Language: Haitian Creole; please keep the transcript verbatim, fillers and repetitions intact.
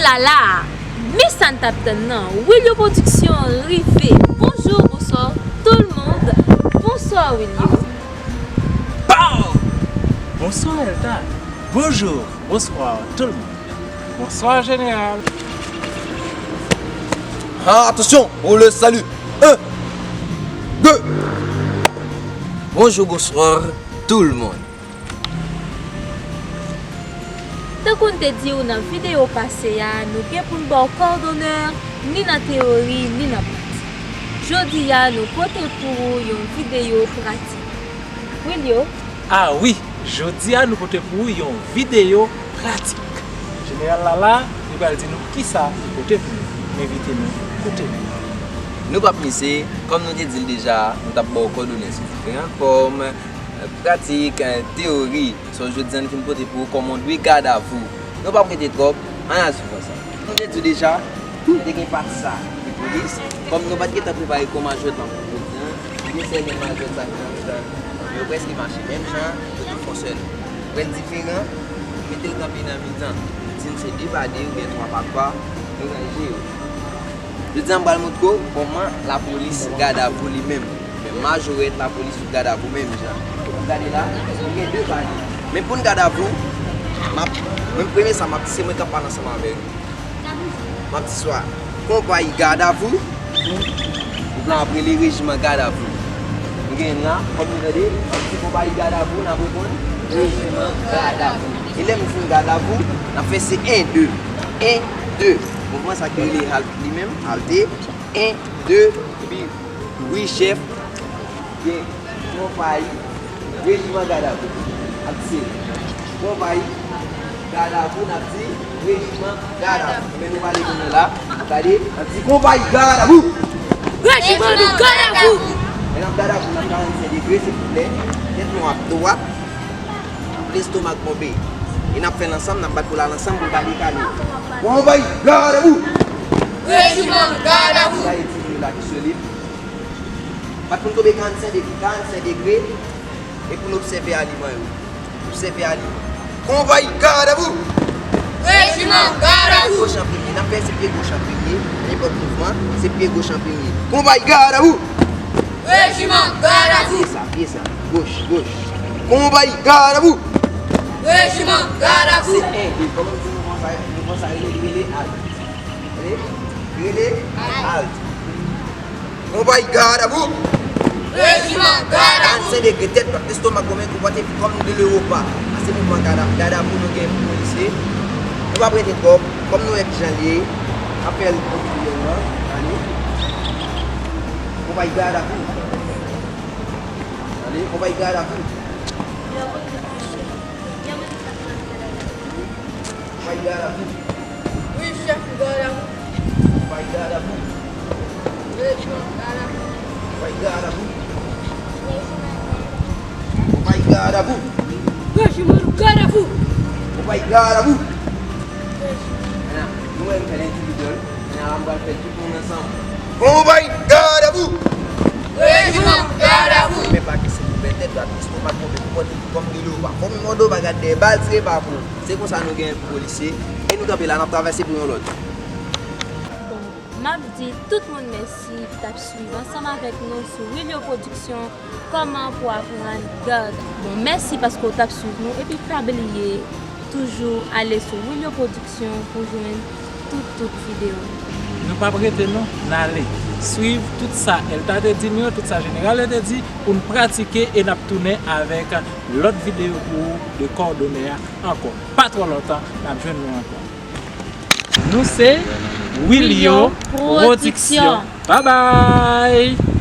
Lala, men sa n t ap tann nan, Wilio Production rive. Bonjou, bonswa tout le monde. Bonswa Wilio. Pow! Bonswa Elta. Bonjou, bonswa tout le monde. Bonswa jeneral. Ah, attention, pour le salut. Un, deux. Bonjou, bonswa tout le monde. Tankou n te di w nan videyo pase a, nou gen pou n ba w kòdonè ni nan teyori ni nan pratik. Jodi a, nou pote pou ou yon videyo pratik. Wilio. Ah wi, jodi a nou pote pou ou yon videyo pratik. Jeneral Lala, li pral di nou kisa li pote pou nou. M envite nou koute li. Nou p ap mizé, kòm nou te di l deja, nou t ap ba w kòdonè sou diferan fòm, pratik, teyori. So, jodi a, nou fin pote pou ou kòman w dwe gadavou. Nou p ap rete twòp, ann al swiv ansanm. Nou te di w deja, nou te gen pati sa ki polis. Kòm nou pa t gentan prepare kò majwèt lan pou jodi a, nou sèlman majwèt sa ki nan mitan. Yo prèske mache menm jan, yo tout fè yon sèl. Ou wè l diferan, mete l kanpe nan mitan. Nou di n se de pa de oubyen twa pa twa, nou ranje yo. Jodi a, m pral montre w kòman lapolis gadavou li menm. Men majorèt lapolis sou gadavou menm jan. Gade la, nou gen de paj. Men pou n gadavou, m ap, mwen premye sa m ap di se mwen k ap pale ansanm avè w. M ap di swa konpayi gadavou, ou blan ap rele rejiman gadavou. Nou gen la, kòm nou tande, m ap di konpayi gadavou, n ap reponn rejiman gadavou. E lè m fin gadavou, n ap fè se en, de, en, de. Mouvman sa ki rele halte li menm, halte, en, de, epi wi chèf, gen konpayi rejiman gadavou. Ap di se konpayi gadavou, n ap di rejiman gadavou. Men nou pale kounye la, gade, n ap di konpayi gadavou. Rejiman nou gadavou. Men n ap gadavou nan karannsenk degre, silvouplè. Tèt nou ap dwat. Lestomak ponpe. E n ap fè l ansanm, n ap bat pou l al ansanm pou l pa dekale. Konpayi gadavou. Rejiman gadavou. Gade ti moun la ki solid. Bat pou n tonbe karannsenk degre, karannsenk degre. E pou n obsève aliman yo. Obsève aliman. Konpayi gadavou. Rejiman gadavou. Goch an premye. N ap fè se pye goch an premye. Nenpòt mouvman, se pye goch an premye. Konpayi gadavou. Rejiman gadavou. Pye sa, pye sa. Goch, goch. Konpayi gadavou. Rejiman gadavou. Se en, de. Kòman m di mouvman sa, mouvman sa rele, rele al. Rele, rele al. Konpayi gadavou. Rejiman gadavou. Karannsenk degre, tèt dwat, lestomak gòmen, konpòte fi kòm de lewopa. Sa se mouvman gadavou. Gadavou nou gen pou polisye. Nou p ap rete twòp. Kòm nou wè kijan l ye, n ap fè l okilyèman. Ale. Konpayi gadavou. Ale, konpayi gadavou. Konpayi gadavou. Wi, chèf, m gadavou. Konpayi gadavou. Rejiman gadavou. Konpayi gadavou. Konpayi gadavou. Rejiman nou gadavou. Konpayi gadavou. Mèt la, nou wè m fè l endividyèl. Mèt la, m pral fè tout moun ansanm. Konpayi gadavou. Rejiman gadavou. Men pa ki se pou bèt tèt dwat, lestomak ponpe, konpòte fi kòm de lewopa. Fò m mòde w pa gad dèyè, bal tire pa pou. Se konsa nou gen polisye. E nou kanpe la, n ap travèse pou yon lòt. Bon, m ap di tout moun mèsi ki t ap swiv ansanm avèk nou sou Wilio Production, kòman pou aprann gad. Bon, mèsi paske w t ap swiv nou, epi pa bliye toujou ale sou Wilio Production pou jwenn tout, tout videyo. Nou p ap rete non, n ale. Swiv tout sa Elta te di nou yo, tout sa Jeneral te di, pou n pratike e n ap tounen avèk lòt videyo pou ou de kòdonè a ankò. Pa twò lontan, n ap jwenn nou ankò. Nou se Wilio Production. Babay!